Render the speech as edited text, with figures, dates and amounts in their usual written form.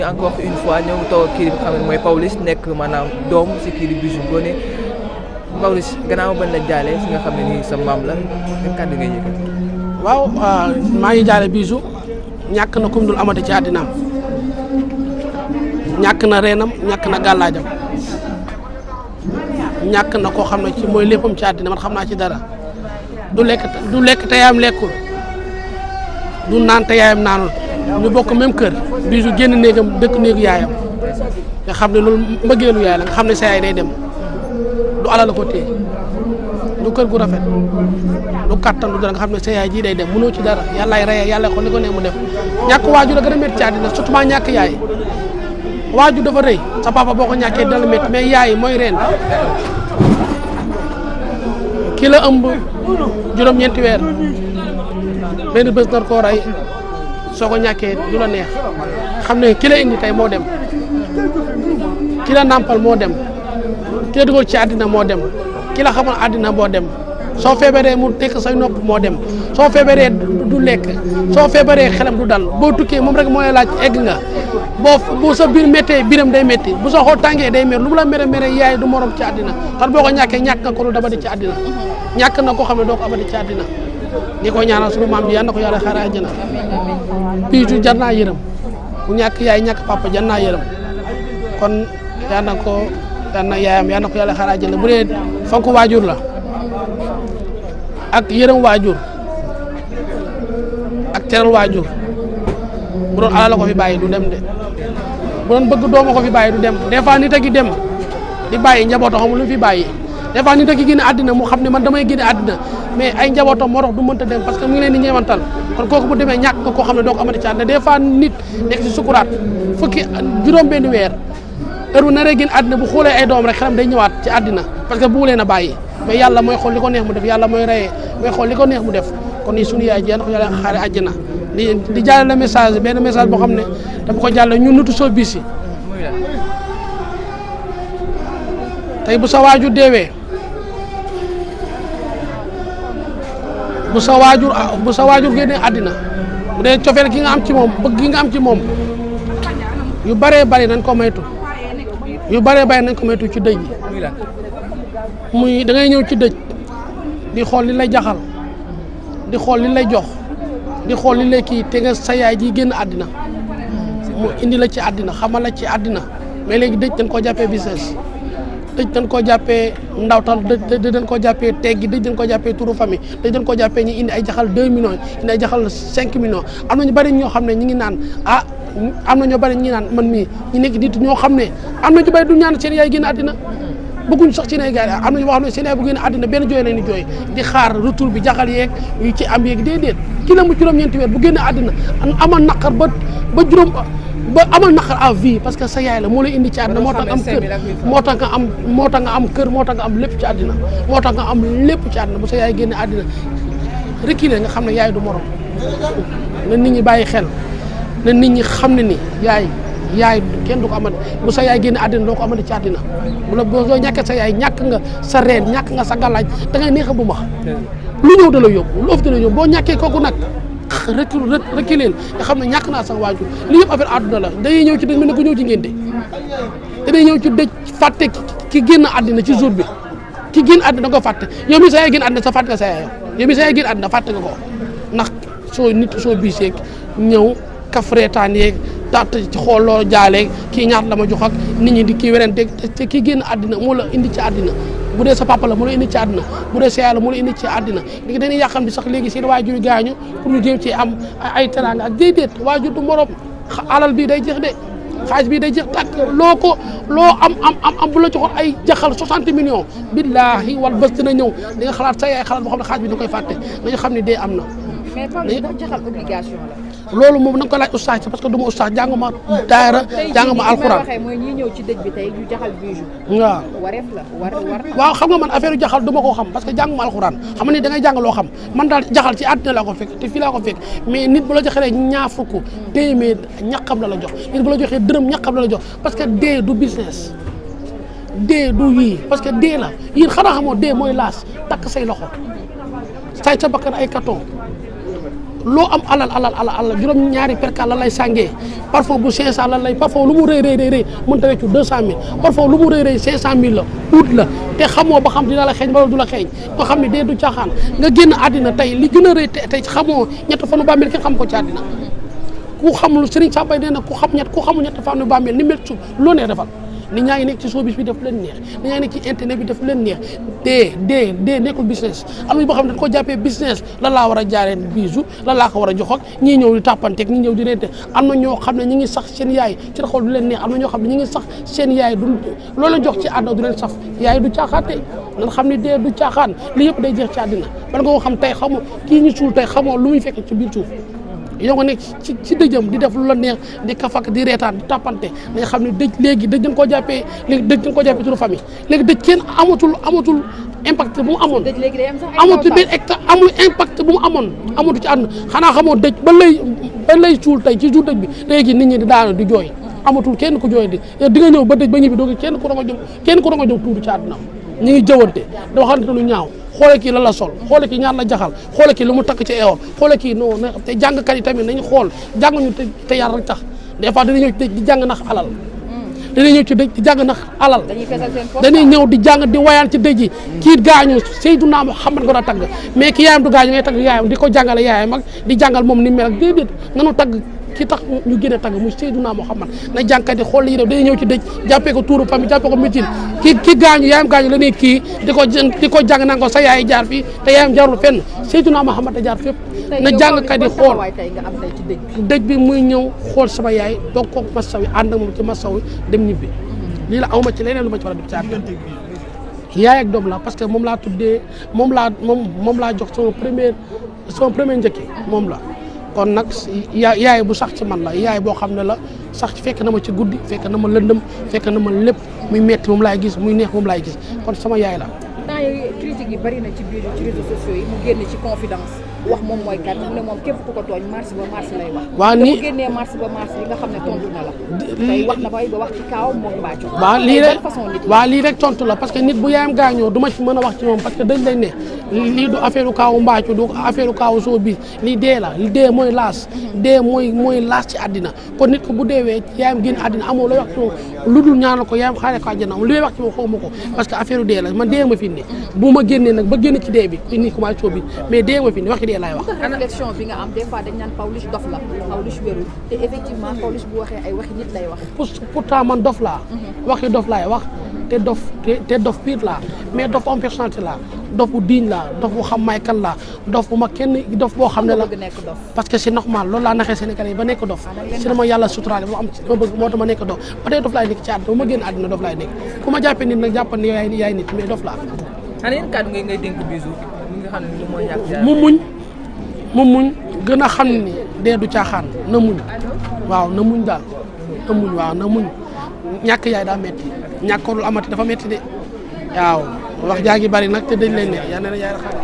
encore une fois ñoo ngi toog kii bi xam ne mooy Pawlish nekk maanaam doom si kii di Bijou Ngoné Pawlish gannaaw bañ la jaale si nga xam ne nii sa maam la nga kàddu ngay yëkkati. waaw maa ngi jaale Bijou ñàkk na kum dul amati ci àddinaam ñàkk na reenam ñàkk na gàllaajam ñàkk na koo xam ne ci mooy léppam ci àddina man xam naa ci dara du lekk te yaayam lekkul du naan te yaayam naanul ñu bokk même kër Bijou génn néegam dëkk néegu yaayam nga xam ne loolu mbëggeelu yaay la nga xam ne sa yaay day dem du alal la ko téye du kër gu rafet du kattan du dara nga xam ne sa yaay ji day dem mënoo ci dara yàllaay reye yàlla xool li ko ne mu def ñàkk waajur a gën a métti ci àddina surtout maa ñàkk yaay waajur dafa rëy sa papa boo ko ñàkkee dina la métti mais yaay mooy reen ki la ëmb juróom-ñeenti weer benn bés nar koo rey soo ko ñàkkee du la neex xam ne ki la indi tey moo dem ki la nàmpal moo dem ki la dugal ci àddina moo dem ki la xamal àddina moo dem soo feebaree mu tekk say nopp moo dem soo feebaree du lekk soo feebaree xelam du dal boo tukkee moom rek mooy laaj egg nga bu sa biir méttee biram day métti bu sa xol tàngee day mer lu mu la mere mere yaay du morom ci àddina kon boo ko ñàkkee ñàkk nga ko lu dabadi ci àddina ñàkk na koo xam ne doo ko abadi ci àddina di ko ñaanal suñu maam ji yal na ko yàlla xaare àjjana Bijou jar naa yërëm bu ñàkk yaay ñàkk papa jar naa yërëm kon yal na ko yaayam yal na ko yàlla xaare àjjana bu dee fonk waajur la ak yërëm waajur ak teral waajur bu doon alal la ko fi bàyyi du dem de bu doon bëgg dooma ko fi bàyyi du dem des fois nit a gi dem di bàyyi njabootam xamul lu fi bàyyi des fois nit a gi génne àddina mu xam ne man damay génne àddina mais ay njabootam moo tax du mënta dem parce que mu ngi leen di ñeewantal kon kooku bu demee ñàkk nga koo xam ne doo ko amati ci àddina des fois nit nekk ci sukuraat fukki juróom benn weer heure bu naree génn àddina bu xoolee ay doom rek xelam day ñëwaat ci àddina parce que bu leen a bàyyi mais yàlla mooy xool li ko neex mu def yàlla mooy reyee mooy xool li ko neex mu def kon ni suñu yaay ji yàlla ko yàlla xaare àjjana di jàllale message benn message boo xam ne dama ko jàllale ñun nutu soo bis yi tey bu sa waajur deewee bu sa waajur génnee àddina bu dee cofeel gi nga am ci moom bëgg gi nga am ci moom yu bëree bëri nañ ko maytu ci dëj yi muy da ngay ñëw ci dëj di xool li lay jaxal di xool li lay jox di xool li lay kii te nga sa yaay ji génn àddina mu indi la ci àddina xamal la ci àddina mais léegi dëj dañ koo jàppee business dëj dañ koo jàppee ndawtal dëj dañ koo jàppee teggi dëj dañ koo jàppee turu famille dëj dañ koo jàppee ñi indi ay jaxal 2 millions indi ay jaxal 5 millions am na ñu bari ñoo xam ne ñi ngi naan am na ñoo bari ñi naan man mii ñi nekk nit ñoo xam ne am na ñu bari du ñaan seen yaay génn àddina bëgguñ sax ci ne gars yi am na ñu xam ne seen yaay bu génn àddina benn jooy lañu jooy di xaar retour bi jaxal yeeg yu ci am yeeg déedéet ki la mu juróom-ñeenti weer bu génn àddina amal naqar ba amal naqar à vie parce que sa yaay la moo lay indi ci àddina moo tax am kër moo tax nga am kër moo tax nga am lépp ci àddina moo tax nga am lépp ci àddina bu sa yaay génn àddina reculer nga xam ne yaay du morom na nit ñi bàyyi xel na nit ñi xam ne ni yaay kenn du ko amati bu sa yaay génn àddina doo ko amati ci àddina boo ñàkkee sa yaay ñàkk nga sa reen ñàkk nga sa gàllaaj da ngay neex a bu max lu ñëw da la yóbbu lu ëf da la yóbbu boo ñàkkee kooku nag reculer nga xam ne ñàkk naa sama waajur lii yëpp affaire àdduna la day ñëw ci dëj mel ne ku ñëw ci ngénte day ñëw ci dëj fàtte ki génn àddina ci jour bi ki génn àddina da nga ko fàtte yow mi sa yaay génn àddina sa fàtte nga sa yaay yow mi sa yaay génn àddina fàtte nga ko ndax soo biiseeg ñëw kafreetaan yeeg tàtt ci xool loo jaaleeg kii ñaata la ma jox ak nit ñi di kii werante te kii génn àddina moo la indi ci àddina bu dee sa papa la moo la indi ci àddina bu dee sa yaay la moo la indi ci àddina léegi dañuy yàqam bi sax léegi seen waajur gaañu pour ñu jéem ci am ay teraanga ak déedéet waajur du morom alal bii day jeex de xaalis bii day jeex tàkk loo am bu la joxoon ay jaxal 60 millions billaahi wal bés dina ñëw di nga xalaat sa yaay xalaat boo xam ne xaalis bi da koy fàtte dañu xam ne dee am na mais Pawlish ndax jaxal obligation la. loolu moom na nga ko laaj oustaz parce que du ma oustaz jànguma daara jànguma alxuraan. tey mooy ñi ñëw ci dëj bi tey ñu jaxal Bijou. waaw wareef la war. waaw xam nga man affaire yu jaxal du ma ko xam parce que jànguma alxuraan xam nga ni da ngay jàng loo xam man daal jaxal ci àddina laa ko fekk te fii laa ko fekk mais nit bu la joxee ñaar fukk téeméer ñaqam la jox nit bu la joxee dërëm ñaqam la jox parce que dee du business dee du yii parce que dee la yéen xanaa xamoo dee mooy laas takk say loxo say sa bakkan ay carton loo am alal juróom-ñaari perka la lay sàngee parfois bu 500 la lay parfois lu mu rëy mënta weccu 200000 parfois lu mu rëy 500000 la ut la te xamoo ba xam dina la xeeñ wala du la xeeñ nga xam ne dee du caaxaan nga génn àddina tey li gën a rëy tey xamoo ñett fanu bàmmeel kenn xam ko ci àddina ku xamul Serigne Sambay nee na ku xamul ñett fanu bàmmeel ni mel suuf loo neex defal nit ñaa ngi nekk ci showbiz bi def leen neex nit ñaa ngi nekk ci internet bi def leen neex dee nekkul business am na boo xam ne dañ ko jàppee business lan laa war a jaareen bisu lan laa ko war a jox ak ñii ñëw di tàppanteeg ñii ñëw di reente am na ñoo xam ne ñi ngi sax seen yaay ci xol du leen neex am na ñoo xam ne ñi ngi sax seen yaay du loolu la jox ci àdduna du leen saf yaay du caaxaate nan xam ne dee du caaxaan li yëpp day jeex ci àddina ban nga ko xam tey xamoo kii ñu suul tey xamoo lu muy fekk ci biir suuf yow nga nekk ci dëjëm di def lu la neex di kafak di reetaan di tàppante nga xam ne dëj léegi dëj dañ koo jàppee léegi dëj dañ koo jàppee turu famille léegi dëj kenn amatul impact bu mu amoon amatul benn amul impact bu mu amoon amatu ci àdduna xanaa xamoo dëj ba lay suul tey ci jour dëj bi léegi nit ñi di daanu di jooy amatul kenn ku jooy di nga ñëw ba dëj ba ñibbi doog kenn ku rongo jëm tuuti ci àdduna ñu ngi jëwante da waxante lu ñaaw xoole kii lan la sol xoole kii ñaar la jaxal xoole kii lu mu takk ci eewam xoole kii non te jàngkat yi tamit nañu xool jànguñu te yar rek tax des fois dañuy ñëw ci dëj di jàng nax alal dañuy ñëw ci dëj di jàng nax alal dañuy ñëw di jàng di wayaan ci dëj yi kii gaañu Seydina Muhammad nga doon tagg mais ki yaayam du gaañu ngay tagg yaayam di ko jàngale yaayam ak di jàngal moom ni mel ak déedéet nga nu tagg ki tax ñu gën a tagg muy Seydina Muhammad na jàngkat yi xool li ñuy def dañuy ñëw ci dëj jàppee ko tuuru famille jàppee ko médecine ki gaañu yaayam gaañu la ne kii di ko jàng naan ko sa yaay jaar fii te yaayam jaarul fenn Seydina Muhammad a jaar fépp na jàngkat yi xool dëj bi muy ñëw xool sama yaay doog ko masaw yi ànd ak moom ci masaw yi dem ñibbi lii la awma ci leneen lu ma ci war a def ci àdduna yaay ak doom la parce que moom laa tuddee moom laa jox sama premier njëkki moom la kon nag yaay bu sax ci man la yaay boo xam ne la sax fekk na ma ci guddi fekk na ma lëndëm fekk na ma lépp muy metti moom laay gis muy neex moom laay gis kon sama yaay la. temps yii critique yi bari na ci biir ci réseaux sociaux yi mu génn ci confidence wax moom mooy kan mu ne moom képp ku ko tooñ mars ba mars lay wax. waaw nii mu génnee mars ba mars li nga xam ne tontu na la. tey wax na ba wax ci kaaw moom Mbathio. waaw lii rek tontu la parce que nit bu yaayam gaañoo du ma ci mën a wax ci moom parce que dañ lay ne lii du affaire kaawu Mbathio du affaire kaawu showbiz lii dee la li dee mooy laas dee mooy laas ci àddina kon nit ko bu deewee yaayam génn àddina amoo looy wax ci moom lu dul ñaanal ko yaayam xaaree ko àjjana li may wax ci moom xaw ma ko parce que affaire dee la man dee ma fi indi bu ma génnee nag ba génn ci dee bi indi commencé showbiz mais dee ma fi indi waxi dee laay wax. réflexion bi nga am des fois dañ naan Pawlish dof la Pawlish wérul te effectivement Pawlish bu waxee ay waxi nit lay wax. pourtant man dof laa. waxi dof laay wax te dof pire laa mais dof am personnalité laa dof bu digne laa dof bu xam may kan laa dof bu ma kenn dof boo xam ne la parce que c'est normal loolu laa naxee Sénégalais yi ba nekk dof si dama yàlla suturaale moo am ma bëgg moo tax ma nekk dof ba tey dof laay nekk ci àdduna ba ma génn àdduna dof laay nekk ku ma jàppee nit nag jàppal ne yaay nit mais dof laa. ana yéen kàddu ngay dénk Bijou mi nga xam ne mooy ñàkk mu muñ gën a xam ni dee du caaxaan na muñ waaw na muñ daal na muñ waaw na muñ ñàkk yaay daa metti ñàkkoorul amati dafa metti de waaw wax jaa ngi bari nag te dañ leen ne yaa ne yaay xaar